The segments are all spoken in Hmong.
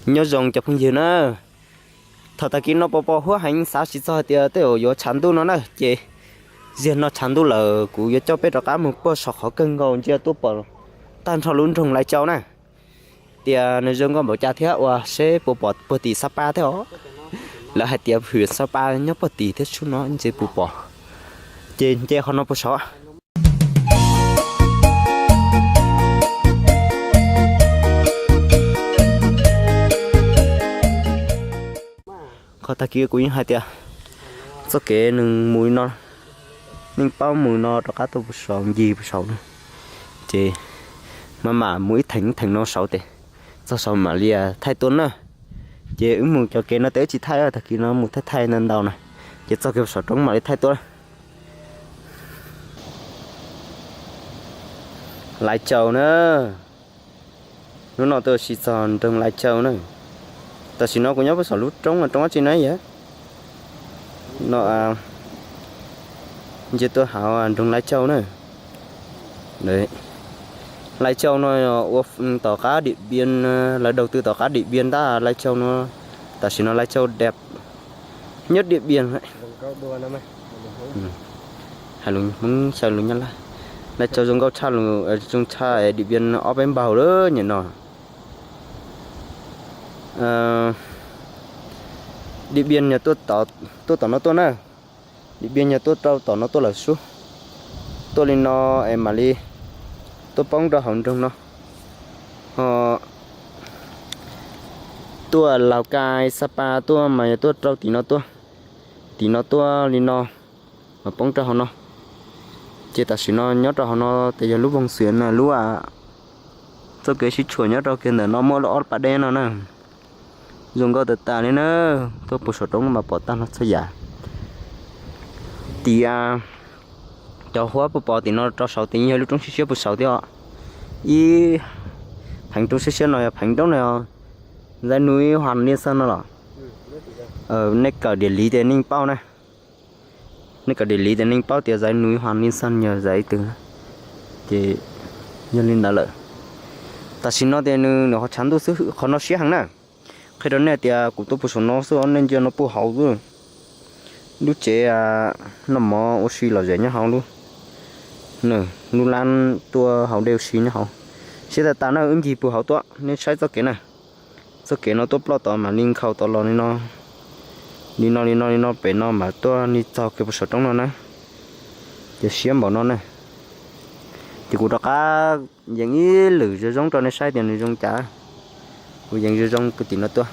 Nyob zoo cov phooj ywg na, thaum tag kis no pos pos huab heev xav tsis txog hais tias tej zaum yuav tshav ntuj no na, ces zaum no tshav ntuj lawm kuv yuav coj peb rov qab mus puag saum qhov kawg nkaus ntsia tuaj pom tag nrho lub nroog Lais Cau na. Tias nws zoo nkauj npaum cas thiab ua seb puas pom puag tim Xab Pas thiab os. Lawv hais tias hwm Xab Pas nyob puag tim thiab sub no ntse puas pom. Ces nce qhov no puag saud. Qhov tag kis kuv yeej hais tias txoj kev nws mus li no, nej paub mus no rov qab tuaj puag saud ncig puag saud na, ces maj mam mus ib theem ib theem no saud tes txog saud mam li thaij tuaj na. Ces wb mus cov kev no tes wb tsis thaij, tag kis no mus thaij thaij ntau ntau na, ces txog kev saum roob mam li thaij tuaj. Lais Cau na, hnub no tuaj ua si txog nroog Lais Cau na. Tam sim no kuv nyob puag saum lub roob, roob dab tsi na yog no, ntsia tuaj hauv nroog Lais Cau na. Lais Cau no ua tom qab Dim Piam, lawv đầu tư tom qab Dim Piam ntag. Lais Cau no, tam sim no Lais Cau đẹp nhất Điện Biên. Hais lus Hmoob xyaw lus Nyab Laj, Lais Cau zoo nkauj tshaj, zoo tshaj Dim Piam ob peb npaug lawm nyem no. Dim Piam yog tuaj tom no tuaj na, Dim Piam yog tuaj rau tom no tuaj lawm sub. Tuaj li no es mam li tuaj poob rau hauv nroog no. Ho tuaj Laus Kais, Xab Pas tuaj mas yog tuaj rau tim no tuaj, tim no tuaj li no mas poob rau hauv no. Ces tam sim no nyob rau hauv no tes yog lub Voos Xias na, lub txoj kev sib tshuam nyob rau kiag ntawm no muaj lub ob pas dej no na. Zoo nkauj tas tas li na, tuaj puag saum roob mas pom tag nrho txhua yam. Tim cov huab puag pom tim no rau saud tes yog lub roob siab siab puag saud thiab os. Ib pheev roob siab siab no yog pheev roob no yog dãy núi Hoàng Liên Sơn no los. Nej kawm địa lý tes nej paub na. Nej kawm địa lý tes nej paub tias dãy núi Hoàng Liên Sơn yog dãy twg. Ces yog li ntawd lawm. Tam sim no tias nws nws qhov tshav ntuj xwb, qhov no siab heev na. Qhia rau nej tias kuv tuaj puag saum no xwb os, nej ntsia no puag hauv xwb. Lub tsev noj mov ua si lom zem nyob hauv lub, lub lab tuaj haus dej ua si nyob hauv. Siab tas tas na, wb ncig puag hauv tuaj nej saib txoj kev na. Txoj kev no tuaj ploj tod mam li nkhaus tod los li no, li no li no li no pem no mam tuaj li txog kiag puag saum roob no na. Ces siab npaum no na. Ces kuv rov qab yees ib lwm zoo zoo rau nej saib tias nws zoo cas. Kuv yees zoo zoo puag tim no tuaj.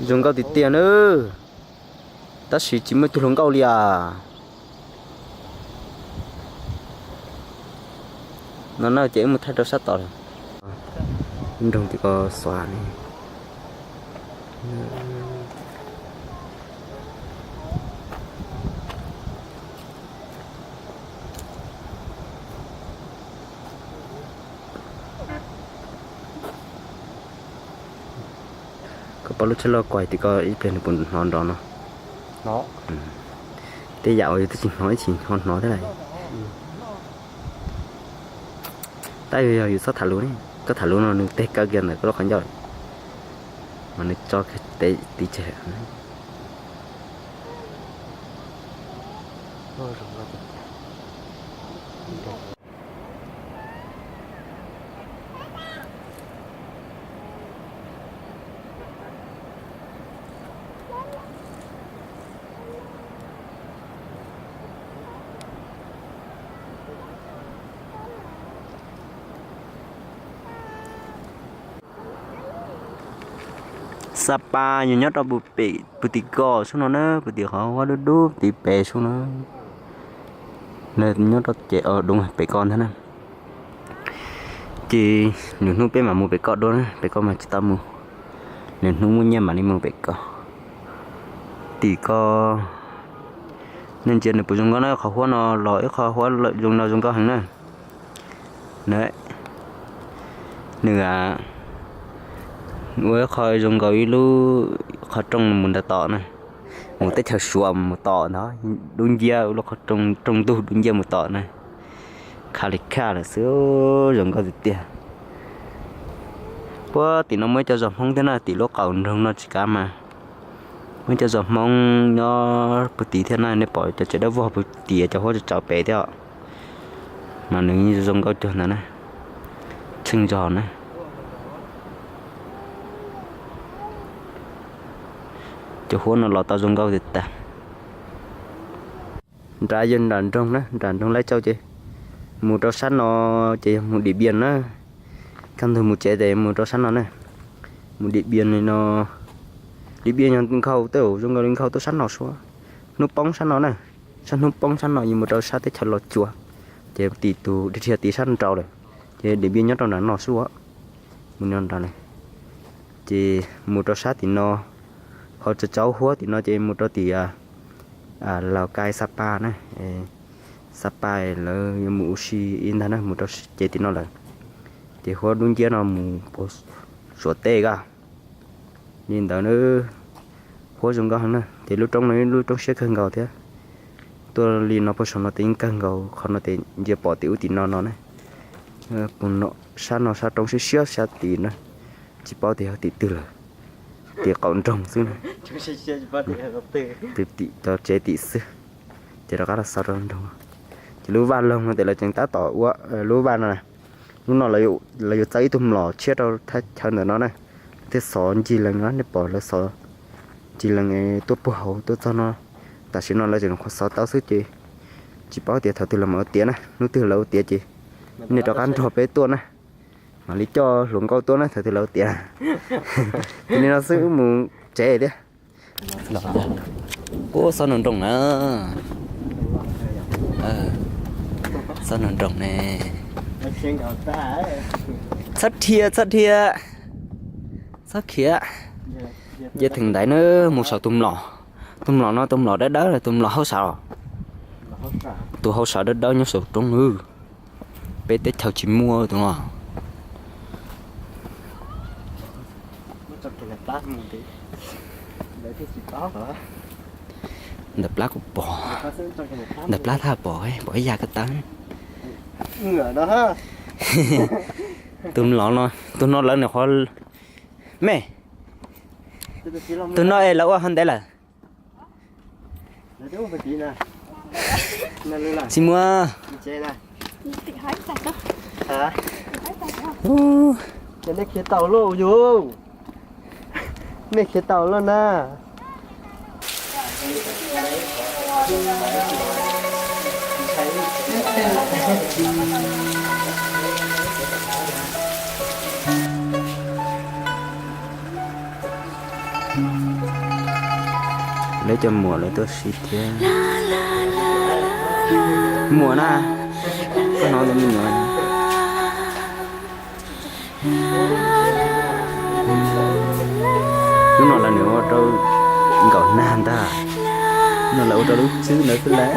Zoo nkauj tiag tiag na. Tab sis tsis muaj ib tug hluas nkauj li as. No na ces wb mus thaij rau sab tod lawm. Nroog tim ko xuav ne. Koj pom lub tsheb loj kuaig tim ko ib pliag nws puas hnov nrov no? Tej yam uas yus twb tsis hnov ib chim ho hnov thiab lawm. Tab yog yus txhob tham lus ne, koj tham lus no nws teg kaw kiag ntawm koj lub qhov ncauj, mas nws tso kiag tes tiv tseg. Xab Pas yog nyob rau puag tim ko sub no na, puag tim qhov huab dub dub tim pem sub no. Nyob rau ces dub pem ko ntag na. Ces lwm hnub peb mam mus pem ko dua na, pem ko mas tsis tau mus. Lwm hnub muaj nyiaj mam li mus pem ko. Tim ko nej ntsia nws puas zoo nkauj na, qhov huab no los ib qho huab zoo no zoo nkauj heev na. Nws ua ib qho zoo nkaus ib lub qhov rooj mus ntawd tom na, mus teb chaws Suav mus tom ntawd, dub nciab ua lub qhov rooj ntug dub nciab mus tom na. Khaj li khaj lawm xwb, zoo nkauj tiag tiag. Puag tim no muaj ib co zos Hmoob thiab na, tim lub qaum nroog no tsis kav mas muaj ib co zos Hmoob nyob puag tim thiab na, nej pom cov tsev dawb vog puag tim cov huab tsaus pem thiab os. Mas nws zoo nkauj cuag ntawd na, tsheej zog na. Cov huab no los tau zoo nkauj tiag tag. Nrad yog nram nroog na, nram nroog Laib Tsau ces mus rau sab no ces yog mus Dim Pias na. Kaj ntug mus tsev ces mus rau sab no na, mus Dim Pias no. Dim Pias yog nkhaus tej zaum zoo nkaus li nkhaus tuaj sab no suab, hnub poob sab no na, sab hnub poob sab no yuav mus rau sab teb chaws Los Tsuas, ces tim tus dhia dhia tid sab nraud lawm, ces Dim Pias nyob rau nram no xwb. Mus no nrad lawm, ces mus rau sab tim no, qhov tsaus tsaus huab tim no ces mus rau tim Laus Kais Xab Pas na. Xab Pas lawv yuav mus ua si ib ntag na, mus rau ces tim no lawm, ces huab dub nciab no mus Suav teb ko. Li ntawd na, huab zoo nkauj heev na, ces lub roob no lub roob siab kawg nkaus thiab. Tuaj li no puag saum no tes yeej kawg nkaus, qhov no tes ntsia pom tim ub tim no no na. Puag no, sab no sab roob siab siab sab tim na, tsis paub tias yog tim twg lawm, tim qaum nroog xwb na. Tim cov tsev tim xwb, ces rov qab los xauv rau nroog. Ces lub vaj loog no tes lawv tseem tab tom ua lub vaj no na. Lub no lawv yuav txawb ib tug mlom tshiab rau thaj chaw ntawm no na, thiaj xov ncig lees no, nej pom lawv xov ncig lees tuaj puag hauv tuaj txog no. Tam sim no lawv tseem qhuav xov tau xwb ces tsis paub tias thaum twg lawv mam ua tiav na, hnub twg lawv ua tiav ces nej rov qab nrog peb tuaj na, mam li coj hluas nkauj tuaj na thaum twg lawv ua tiav. Ces li no xwb wb mus tsev thiab. Ub, xob nroos nroos na. Xob nroos nroos ne. Txhob dhia, txhob dhia, txhob khiav. Ces theem ntaiv na mus saum tus mlom. Tus mlom no tus mlom dawb dawb, tus mlom hauj sam. Tus hauj sam dawb dawb nyob saum roob na. Peb teb chaws tsis muaj tus no. Ntawm plab kuj pom, ntawm plab thaj pom, pom ib yam ko taw. Tus mlom no, tus no lawv nws qhov me. Tus no es lawv ua hov ntev lawm. Tsis muaj. Nej khiav tau lauj yus, nej khiav tau lauj na. Lawv cov muam lawv tuaj si thiab. Muam na, koj hnov tus me nyuam. Lub no lawv nws ua rau nkaum nag ntag. Lub no lawv ua rau lub tswb ntawd xwb lawm.